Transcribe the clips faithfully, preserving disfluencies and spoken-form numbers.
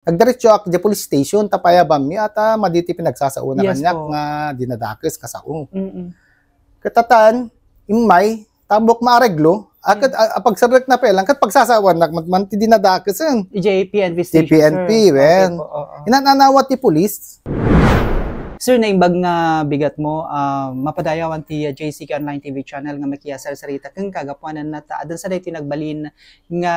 Nagdiretso ak di police station, ta payabam mi, ata madi ti pinagsasaona Yes kaniak po. nga dinadakes nga sao. Mm-mm. Katatan, immay, tabok maareglo, akat Mm. a-, apagserrek na pelang, kat pagsasawan nak man, man ti dinadakesen. J P N V station, T P N P, sir. wen. Okay po, oo. Inananawa ti police. Sir, naimbag nga bigat mo, ah, mapadayawan ti, ah, J C K Online T V channel nga makiasarsarita ken kagapuanan na ta adun sa daytoy nagbalin nga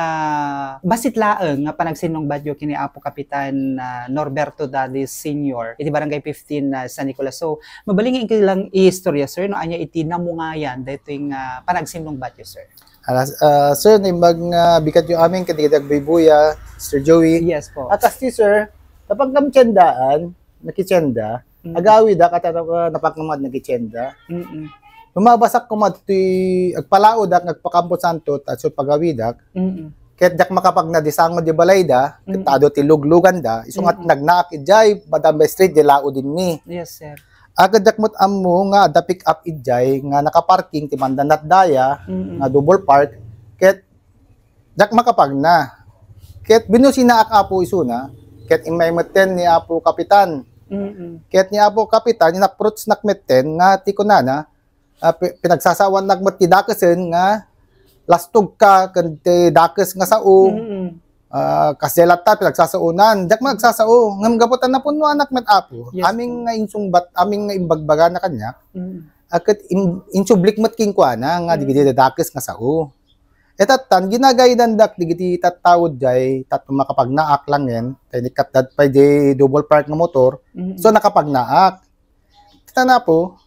bassit laeng nga panagsinnungbatyo kini Apo Kapitan, ah, Norberto Dades Senior iti Barangay fifteen, ah, San Nicolas. So, mabalin nga inka lang iistorya, sir, no ania iti namungayan daytoy nga panagsinnungbatyo, sir? Alas, ah, sir, naimbag nga bigat yo amin, kadagiti agbuybuya, Sir Joey. Yes po. At asti, sir, napagkamtiendaan, nakitienda, Mm. agawidak, at ano, napagkamad, nakitienda. Mm-mm. Lumabasak koma ti agpalaodak nga agpakampo santo, ta isu pagawidak. Mm-mm. Ket diak makapagna di sango di balayda, ket Mm. adu ti lugluganda, isu nga Mm-mm. nagnaak idiay, Madam Street, di laodinmi. Yes, sir. Aged diak met ammo nga adda pick up idiay nga nakaparking ti mandanat daya Mm-mm. nga double park, ket diak makapagna. Ket binusinaak, Apo, isuna, ket immay metten ni Apo Kapitan. Mm-mm. Ket ni Apo Kapitan, in-approach nak metten nga ti kunana, ah, pi-, pinagsasawan nak met ti dakesen nga lastog ka ken ti dakes nga sao. Mm-mm. Ah, kasdiay latta pinagsasaonan. Diak man agsasao. Ngem gapu ta napunnoanak met, Apo. Yes, Amin po. nga insungbat, amin nga imbagbagana kaniak. Mm. Ah, ket im-, insublik met kenkuana nga Mm. digiti dadakes nga sao. Etattan, ginagaydandak digiti tattao diay, tatto makapagnaak langen, ta inikkatda pay di double park nga motor. Mm. So, nakapagnaak. Kita na po,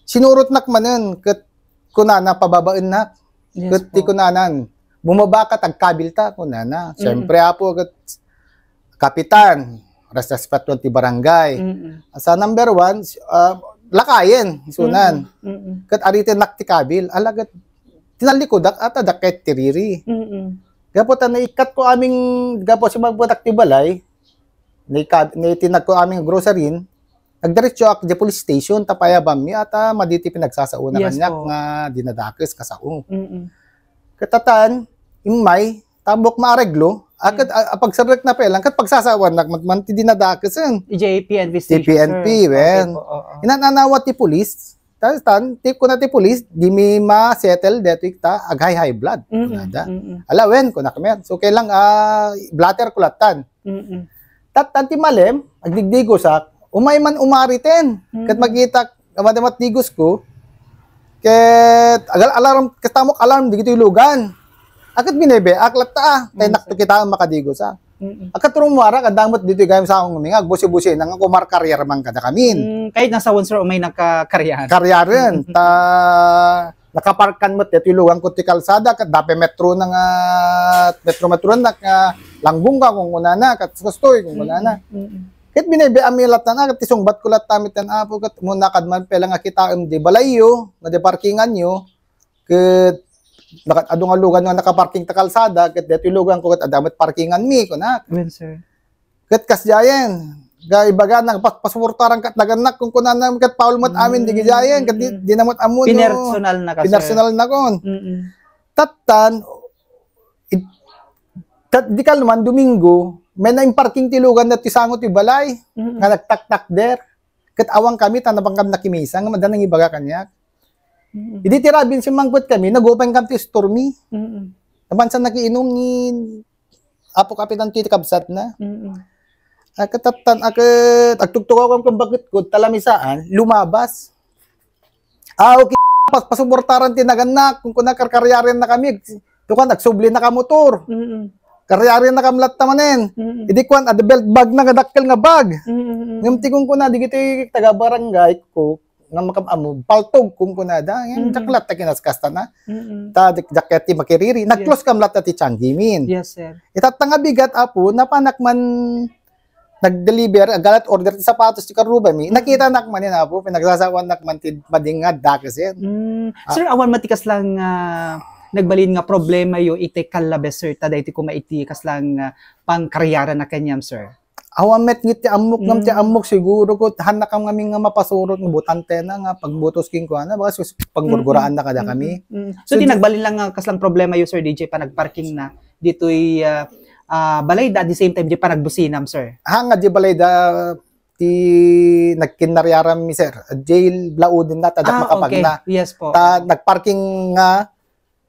sinurotnak manen, ket kunana, pababaennak. Yes Ket ti po. kunanan, "Bumaba ka, tagkabil ta," kunana. Mm. Siyempre, Apo, ket kapitan, res-, respetuan ti barangay. Mm-mm. Sa number one, ah, lakayen, isunan. Mm-mm. Mm-mm. Ket aritennak ti kabil. Ala, ket tinallikudak, ata dakket ti riri. Mm-mm. Gapu ta naikkat ko aming, gapu simagbatak ti balay, naika-, naitinag ko aming grocery, nagdiretso ak di police station, ta payabam mi, ata madi ti pinagsasaona Yes kaniak po. nga dinadakes nga sao. Mm-mm. Katatan, immay, tabok maareglo, akat, Mm. a-, apagserrek na pelang, kat pagsasawan nak man, man ti dinadakesen. J P N V station, T P N P, sir. wen. Okay po, oo. Inananawa ti police, tan, tan, ti kuna ti police, di mi ma-settle detoy ta, ag-high, high blood. Mm-mm, Kunada. mm-mm. Ala, wen, kunak met. So, kailang, ah, blotter ko latan. Mm-mm. Tattan ti malem, agdigdigosak, umay man umariten. Mm. Ket makitak, madamat digos ko, ket agal alarm, ket tamok alarm, digitoy lugan. Aket binebeak latta, ah. Tay Mm, nakto sir. kita ang makadigosak. Mm-mm. Akat rummuarak, adda met ditoy gayam sa akong uminga, agbusi-busi, nang ako markaryer man kada kamin. Mm, kahit nasa one, sir, umay nagkakaryahan. Karyaren, ta, nakaparkan met detoy lugan ko ti kalsada, ket dape metro na nga, metro-metro na nga, langgong ka kung kunana, ket kastoy kung kunana. Mm, mm, mm. Ket binebeam mi latta na, ket ti sungbat ko latta met ken Apo, ket mo nakad man pela nga kitaem di balayyo, nga di parkinganyo, ket nakat-, adu nga lugan nga nakaparking ta kalsada, ket detoy lugan ko, ket adda met parkingan mi, kunak. Well, sir. Ket kasdiayen, ga ibaga nang pas-, pasuportaran kat nagannak, kun kunana, ket Paul met amin, di Mm. gidiayen, ket di, di na met ammo, no? Pinersonal na ka, sir. Pinersonal na kon. Mm-mm. Tattan, it-, tat-, di kalman, Domingo, may naimparking ti lugan na ti sango ti balay, Mm-mm. nga nagtaktak der. Ket awan kami, ta napan kami nakimisa, nga madda nangibaga kaniak. Mm-mm. Idi ti rabin, simmangpet kami, nagupay kami ti istormi. Mm-mm. Napan sa nakiinum ni Apo Kapitan ti kabsat na. Mm-mm. Aket tattan, aket agtugtugaw kam ken baketko, ta lamisaan, lumabas. Ah, okay, pas-, pasuportaran ti nagannak, kun kuna karkaryaren na kami, tukan, agsubli na ka motor. Mm-mm. Karyaren na kam latta manen. Mm-mm. Idi kuan, adda belt bag na nga dakkel nga bag. Mm-mm. Ngem ti kun kuna, digiti taga barangay ko, nga makam-, amo, paltog, kun kuna da. Ngem, Mm-mm. diak latta kinaskasta na. Mm-mm. Ta, dik-, diak ket ti makiriri. Yes. Nag-close kam latta ti tianggimin. Yes, sir. Itatta nga bigat, Apo, napanak man nag-deliver, agalat order ti sapatos ti karrubami. Mm. Nakitanak man yan, Apo, pinagsasawannak man ti madingad, dakes yan. Mm. Ah. Sir, awan man ti kaslang, ah, nagbalin nga problema yo iti kallabes, sir, ta daytoy koma iti kaslang, ah, pangkaryaran na kaniam, sir? Awan met ngit ti ammok, ngam ti Mm. ammok siguro ko, han nakam ngamin nga mapasurot nga butante na nga pagbutos king kuana, baka sus-, panggurguraan Mm, na kada mm, kami. mm, mm. So, So, ti di- nagbalin lang nga kaslang problema yo, Sir D J, pa nagparking na ditoy, ah, ah, balayda, at the same time, di panagbusinam, sir? Ha, nga di balayda, ti nagkinnariaram mi, sir. Jay lauden na, ta adda Ah, makapagna. Okay. Yes po. Ta nagparking nga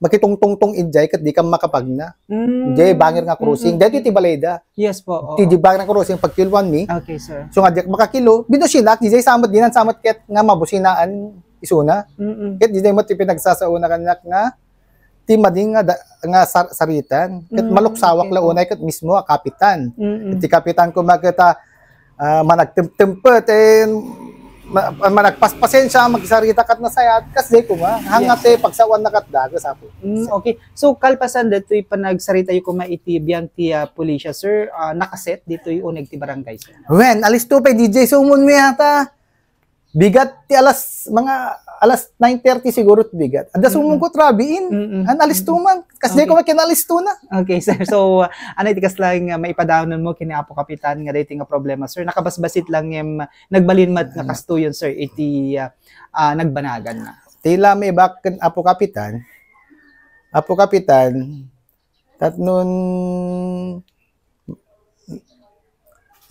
makitungtungtong idiay ket di ka makapagna. Mm. Jay bangir nga crossing. Mm, mm, Daytoy ti mm. Balayda. Yes po, oo. Ti di bangir nga crossing pagkiluan mi. Okay, sir. So nga di makakilo, binusinak, di jay samet, dinan samet ket nga mabusinaan isuna. Mm-mm. Ket di jay met ti pinagsasaona kaniak nga ti madi nga da, nga sar-, saritan. Ket Mm, maluksawak okay la po. Unay ket mismo a kapitan. Mm-mm. Ti kapitan koma ket, ah, ah, managtemtempet, eh, ma-, managpaspasensia, magsarita ket nasayat, kasdiay koma. Hanga Yes. ti pagsaoanna ket dakes, apo. Mm, okay. So, kalpasan ditoy panagsaritayo koma iti biag ti, ah, pulisya, sir, ah, nakaset ditoy uneg ti barangay, sir? Wen, alisto pay, D J, sumon mi ata. Bigat ti alas, mga alas nine thirty siguro ti bigat. Adda Mm-mm. sumungkot rabiin. Mm-mm. An alisto man. Kasdiay Okay. koma kinalisto na. Okay, sir. So, ano iti kasla nga maipadaanon mo ken ni Apo Kapitan nga daytoy nga problema, sir? Nakabasbasit lang ngem nagbalin met nga Ano? kastoyon, sir, iti, ah, ah, nagbanagan na. Ti la maibagak ken Apo Kapitan. Apo Kapitan, tapno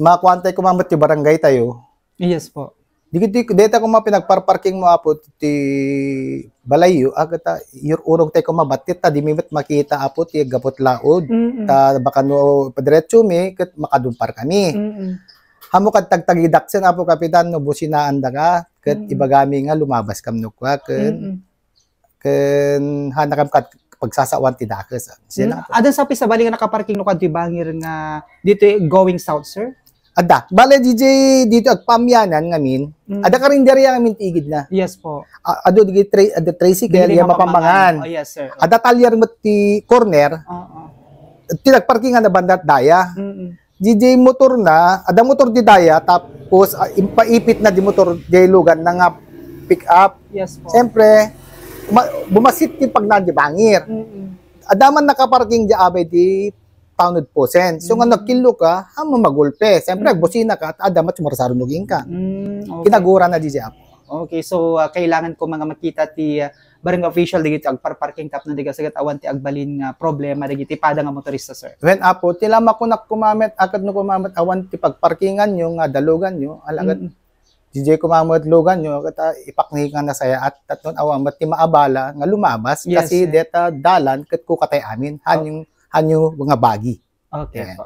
makuantay koma met ti barangay tayo. Yes po. Di, di, deta koma pinagparparking mo, apo, ti balayyo, agta, yur-, urog tayo koma battit, ta di mi met makita, apo, ti gapu ti laod. Mm-mm. Ta baka no padiretso mi, ket makadumpar kami. Mm-mm. Haan mo kad tagtagidaksen, Apo Kapitan, no businaan da ka, ket Mm-mm. ibagami nga lumabas kam no kua, ken Mm-mm. ken hanakam kat pagsasawan ti dakes, ah. Sila. Mm, adda sa pisabali nga nakaparking no kadto bangir nga dito going south, sir? Adda. Bale, D J, dito agpamyanan ngamin. Mm. Adda karinderya ngamin ti igid na. Yes po. A-, adu digi tri-, adda tricycle, Dili iya mapambangan. mapambangan. Oh, yes, sir. Adda talyer met ti corner. Oo. Ti nagparkingan na bandat daya. Mm-mm. Di, di motor na, adda motor di daya, tapos, ah, impaipit na di motor, di lugan na nga pick up. Yes po. Siyempre, ma-, bumasit ti pagna di bangir. Mm-mm. Adda man nakaparking di abay di tanod posen. So, nga Mm. nagkillo ka, ha, mamagulpe. Siyempre, Mm. agbusina ka, at adda mat sumarsaruno ka. Mm, okay. Kinagura na di di apo. Okay, so, ah, kailangan ko mga makita ti, ah, barangay official dagiti agparparking tapno di kasagad awan ti agbalin nga problema dagiti pada nga motorista, sir. Wen, apo, ti la makunak kumamet, akat no kumamet awan ti pagparkingan nyo nga dalugan nyo, alagad Mm. D J kumamet lugan nyo, ket, ah, ipakni nga nasayaat, tapno awan met ti maabala nga lumabas, Yes, kasi sir. deta dalan, ket kukatay amin, Oh. hanyo, hanyo nga bagi. Okay Ayan. po.